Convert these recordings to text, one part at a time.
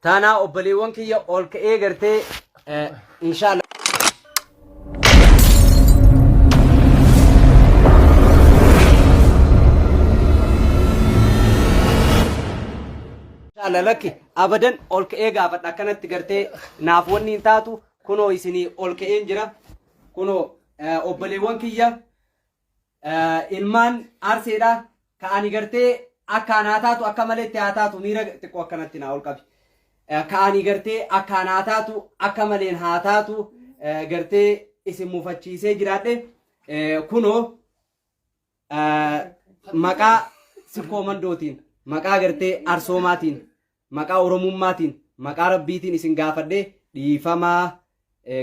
Taanaa obboleewwan kiyya ol ka'ee gartee inshallah. Inshallah lakki abadan ol ka'ee gaafadha akkanatti gartee naaf wanni hin taatu kunoo isinii ol ka'een jira kunoo obboleewwan kiyya Ilmaan Arseedha. Ka ani gartee akkaan haa taatu akka maleetti haa taatu miira xiqqoo akkanatti naa ol qabi. Ka ani gartee akkaan haa taatu akka maleen haa taatu gartee isin mufachiisee jiraadhe kunoo maqaa sikkoo mandootiin maqaa gartee arsoomaatiin maqaa oromummaatiin maqaa rabbiitiin isin gaafadhe dhiifamaa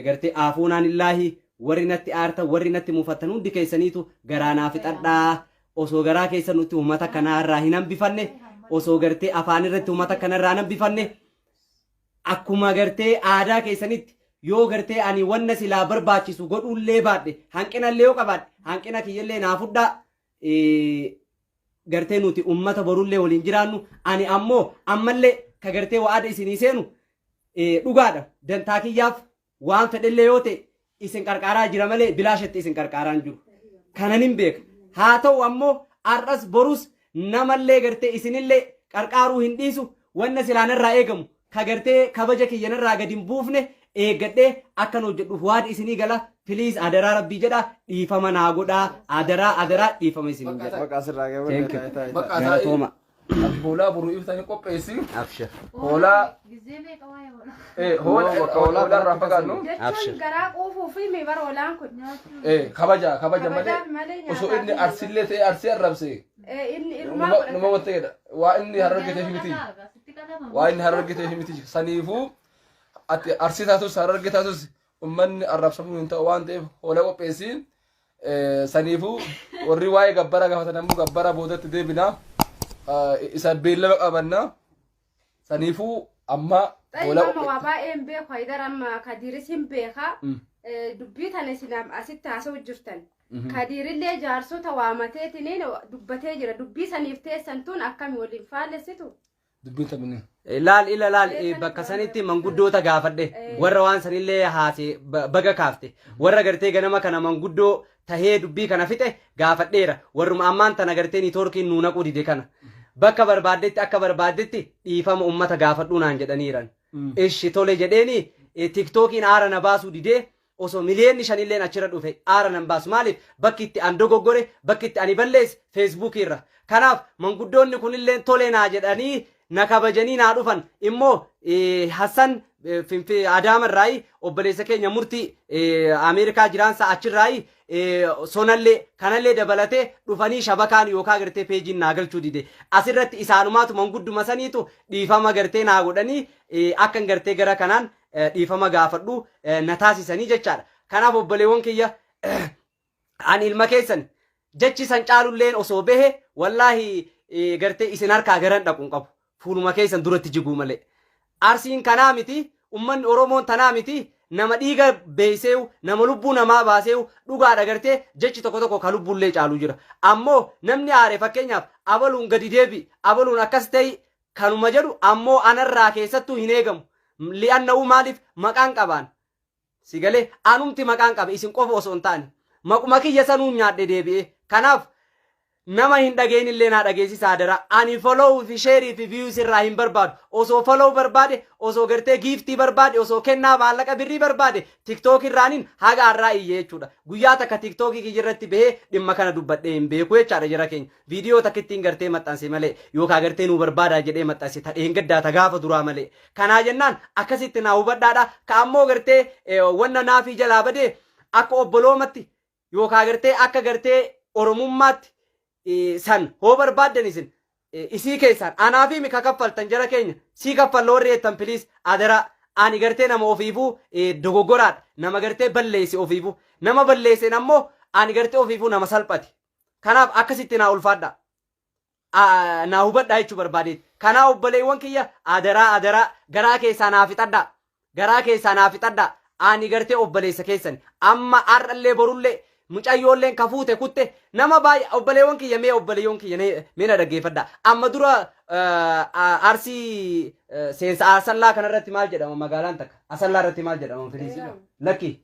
gartee aafuunaan illaahi warri natti aartan warri natti mufattan hundi keessaniitu garaa naa fixadhaa osoo garaa keessan nutti uummata kanaa irraa hin hambifanne osoo gartee afaan irratti uummata kana irraa hin hambifanne akkuma gartee aadaa keessanitti yoo gartee ani wanna silaa barbaachisu godhuullee baadhe hanqinallee yoo qabaadhe hanqina kiyyallee naa fudhaa gartee nuti ummata borullee waliin jiraannu ani ammoo ammallee ka gartee wa'aada isinii seenu dhugaadha dantaa kiyyaaf waan fedhellee yoo ta'e isin qarqaaraa jira malee bilaashatti isin qarqaaraa hin jiru kanan hin beeka haa ta'u ammoo har'as borus namallee gartee isinillee qarqaaruu hin dhiisu wanna silaa narraa eegamu ka gartee kabaja kiyya narraa gadi hin buufne eeggadhee akkan hojjedhuuf waada isinii gala please adaraa rabbii jedha dhiifama naa godhaa adaraa adaraa dhiifama isinii jedha. Bakka asirraa ga'e Thank you. taa'e taa'e. Bakka taa'e. Galatooma. Ati hoolaa boruu ibsanii qopheessi. Abshir. Hoolaa Gizee meeqa waa'ee hoolaa? hoolaa Bakka hoolaa hoolaa irraa kanatti fagaannu. Abshir. Jechuun garaa quufuu fi mi bara hoolaan kun. Eh, kabaja kabaja malee Kabajaaf malee osoo nyaataaf inni hin arsillee ta'e arsii arrabse Inni irumaa numa numa godhata. wanta jedha waa inni hararge ta'eef miti waa inni hararge ta'eef miti saniifuu ati arsii taatus hararge taatus ummanni arrabsamuu hin ta'u waan ta'eef hoolaa qopheessi saniifuu warri waa'ee gabbara gaafatan ammoo gabbara boodatti deebina isa beellama qabanna saniifuu amma hoolaa Xayyima waa baay'ee hin beeku Haydar amma Kadiiris hin beeka. Dubbii tana isin asitti haasa'u jirtan. Kadiirillee jaarsota waamateetiniin dubbatee jira. Dubbii saniif teessan tun akkami waliin faallessitu? Dubbiin taphni. Laal ila laal bakka sanitti manguddoota gaafadhe warra waan sanillee haase baga kaafte warra gartee ganama kana manguddoo tahee dubbii kana fixe gaafadheera warruma ammaan tana gartee niitoorkiin nuu naquu dide kana bakka barbaaddetti akka barbaaddetti dhiifama ummata gaafadhuu naan jedhaniiran ishi tole jedheeni tiktookiin aara na baasuu didee osoo miliyoonni shanilleen achirra dhufe aara nan baasu maaliif bakki itti an dogoggore bakki itti ani balleesse feesbuukii irra kanaaf manguddoonni kunilleen tole naa jedhanii na kabajanii naa dhufan immoo Hassan Adaama irraayi obboleessa keenya murtii Ameerikaa jiraansa achirraayi sonallee kanallee dabalatee dhufanii shabakaan yookaan gartee peejiin naa galchuu dide asirratti isaanumaatu mangudduma saniitu dhiifama gartee naa godhanii akkan gartee gara kanaan dhiifama gaafadhu na taasisanii jechaadha. Kanaaf obboleewwan kiyya ani ilma keessan jechi san caalulleen osoo bahe wallaahi gartee isin harkaa garan dhaqu hin qabu. Fuuluma keessan duratti jiguu malee. Arsiin kanaa miti ummanni Oromoon tanaa miti nama dhiiga beeyseeyu nama lubbuu namaa baaseeyu dhugaadha gartee jechi tokko tokko ka lubbuullee caalu jira. Ammoo namni aare fakkeenyaaf abaluun gadi deebi abaluun akkas ta'i Kanuma jedhu ammoo anarraa keessattuu hin eegamu. Li'anna'uu maaliif maqaan qabaan. Si galee anumti maqaan qaba isin qofa osoo hin taane. Maquma kiyya sanuun nyaadhe deebi'ee. Kanaaf nama hin dhageenillee illee naa dhageessisaa adaraa. Ani follow fi share fi views irraa hin barbaadu. Osoo follow barbaade, osoo gartee giiftii barbaade, osoo kennaa maallaqa birrii barbaade TikTok irraanin haga har'aa iyye jechuudha. Guyyaa takka TikTok kiyya irratti bahee dhimma kana dubbadhee hin beeku jechaadha jara keenya. Viidiyoo takkittiin gartee maxxanse malee yookaa gartee nuu barbaadaa jedhee maxxanse ta dheengaddaa ta gaafa duraa malee. Kanaa jennaan akkasitti naa hubadhaadha. Ka ammoo gartee wanna naafii jalaa badee akka obboloomatti yookaa gartee akka gartee oromummaatti san hoo barbaaddan isin isii keessaan anaafii mi ka kaffaltan jara keenya sii kaffalla warri jettan piliis adaraa ani gartee nama ofiifuu dogoggoraadha nama gartee balleesse ofiifuu nama balleesseen ammoo ani gartee ofiifuu nama salphate. Kanaaf akkasitti naa ulfaadha. Naa hubadhaa jechuu barbaadeeti. Kanaa obboleewwan kiyya adaraa adaraa garaa keessaa naa fixadhaa. Garaa keessaa naa fixadhaa. Ani gartee obboleessa keessan. Amma har'allee borullee Mucayyoolleen ka fuute kutte nama baay'ee. Obboleewwan kiyya, mee obboleewwan kiyya, mee na dhaggeeffadha. Amma dura Arsii seensa Asallaa kanarratti maal jedhama? Magaalaan takka Asallaa irratti maal jedhama? Filiis, lakki.